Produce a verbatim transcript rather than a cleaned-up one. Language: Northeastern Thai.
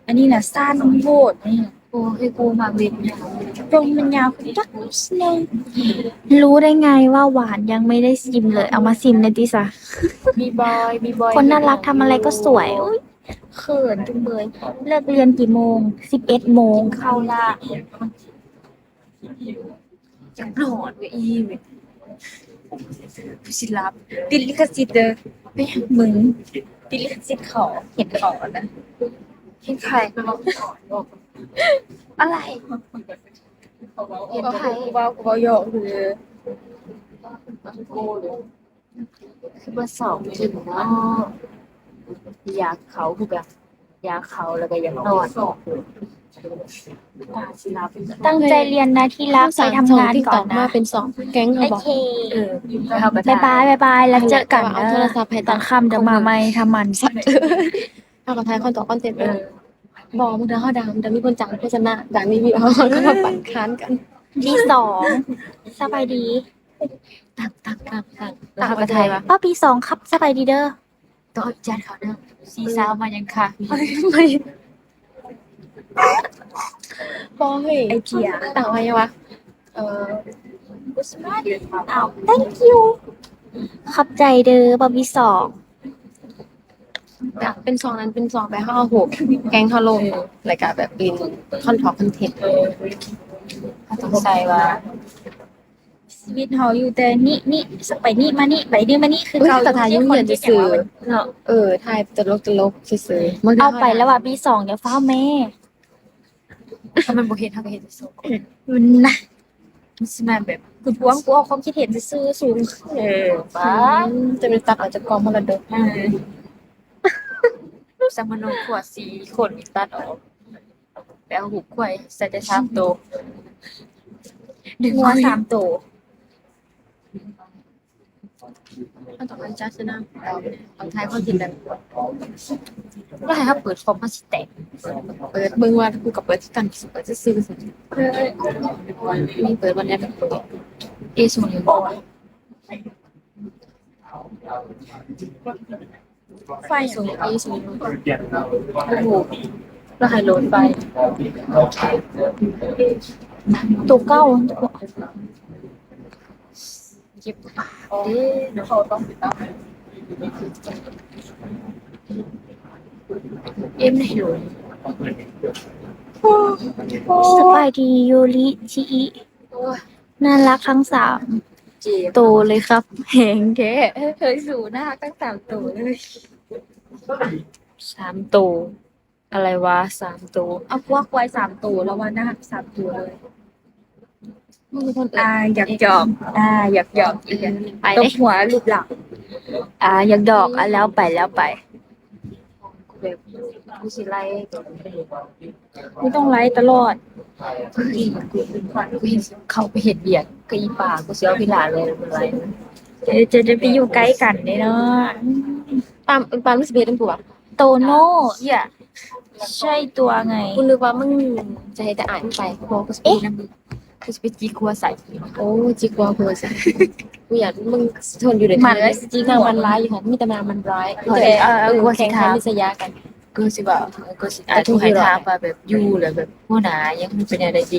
อันนี้นะสั้นโพดนี่ โอ้ย กูมาเว็บเนี่ย ตรงมันยาวจักนิดนึง รู้ได้ไงว่าหวาน ยังไม่ได้ชิมเลย เอามาชิมเลยติสะ มีบอย มีบอย คนน่ารักทำอะไรก็สวย อุ๊ย เขินจุงเบย เลิกเรียนกี่โมง สิบเอ็ดโมง เข้าละ อยากนอนเว้ยอีเว้ย ผู้สิรับ ติดลิขสิทธิ์เด้อ ไปหามึง ติดลิขสิทธิ์ขอ เห็นขอนะ เห็นใคร อะไร เห็นใคร กูเว้า กูเว้าหยอกคือ คือมาสองกินเนาะ อยากเขาคือแบบ อยากเขาแล้วก็อยากนอน ตั้งใจเรียนนะที่รัก ไปทำงานก่อนนะ มาเป็นสองแก๊งเขาบอก โอเค เออ แล้วเขาก็ บ๊ายบาย บ๊ายบาย แล้วเจอกัน เอาโทรศัพท์ให้ ตอนค่ำเดี๋ยวมาใหม่ ทำมัน เขาก็ถ่ายคอนเทนต์ คอนเทนต์ เออ บอกมึงเดี๋ยวเขาดัง เดี๋ยวมีคนจ้างโฆษณา ดังรีวิว เขาก็มาปั่นค้านกัน ปีสอง สบายดี ตัก ตัก ตัก ตัก แล้วเขาก็ถ่ายว่า ป้าปีสองครับ สบายดีเด้อ ต้องเอาจัดเขาเด้อ ซีซาวมายังค่ะ ไม่ บอกเฮ้ย ไอเจีย ต่างวัยวะ เออ อ้าว thank you ขอบใจเด้อ ป้าปีสอง เป็นซองนั้นเป็นซองไปห้าหก แก๊งเขาลง แล้วก็แบบเป็นคอนทอกคอนเทนต์ เขาต้องใส่ว่า ชีวิตเขาอยู่แต่นี่ นี่ ไปนี่มานี่ ไปนี่มานี่ คือ เฮ้ย เขา แต่ถ่าย อยู่ เงียบๆ เฉยๆ เนาะ เออ ถ่ายตลกตลกซื่อๆ เอาไปแล้วว่ะ ปีสอง เดี๋ยวฟ้าวแม่ ถ้ามันบ่เห็น เขาก็เห็นแต่โซ่ มันนะ มันสิมาแบบ กูทวง กูเอาความคิดเห็นซื่อๆ สูง เออ ป้า อืม จะไปตัดออกจากกองมรดก เออ สมโนครัวสี่คนนี่ตัดออก แล้วหูควายใส่แต่สามตัว ดึง งัวสามตัว เอาต่อไปจ้าชนะ เอาท้ายข้อคิดแบบ ว่าให้เขาเปิดคอมเขาสิแตก เปิดเบิ่งว่ากูกับเปิดที่กัน เปิดซื่อๆ เออ มีเปิดวันนี้แบบ เอศูนย์ อยู่บ่วะ ไฟสูง ไฟสูง โอ้โห แล้วไฮโหลดไฟ ตัวเก่า เจ็บปากเด้เนาะ เอ็มไฮโหลด สบายดี โยริ ชิอิ โอ้ย น่ารักทั้งสาม เจ็บ โตเลยครับ แหงแท้ เฮ้ย สูน่ารักทั้งสามตัวเลย สามตัว อะไรวะ สามตัว เอาพวกควายสามตัว แล้วว่าน่ารักสามตัวเลย มึงเป็นคนเอิ้น อ่า อยากหยอก อ่า อยากหยอกอีกอะ ไป ตบหัวลูบหลัง อ่า อยากหยอก อ่ะ แล้วไป แล้วไป แบบ กูสิไล่ กูต้องไล่ตลอด กูเห็น กูเห็น กูเห็นเขาไปเฮ็ดเวียกกับอีป้า กูสิเอาพี่หลานเลย มันไล่ เดี๋ยวจะได้ไปอยู่ใกล้กันเด้เนาะ ปาล์ม ปาล์มรู้สึกเฮ็ดนำกูวะ โตโน่ เหี้ย ใช่ตัวไง กูนึกว่ามึงจะให้แต่อ่านไป บอกกูสิไป เอ๊ะ นำมึง กูสิไปจิกหัวใส่ โอ้ จิกหัว หัวใส่ กูอยากมึงทนอยู่ได้ มันเลย จิกหัว มันร้ายอยู่หั่น มีแต่นางมันร้าย โอเค เออ เออ กูสิ แข่งขัน ถาม ริษยากัน กูสิว่า กูสิ แต่ อ่ะ กูให้ถามว่าแบบอยู่แล้วแบบหัวหน้ายังเป็นอะไรดี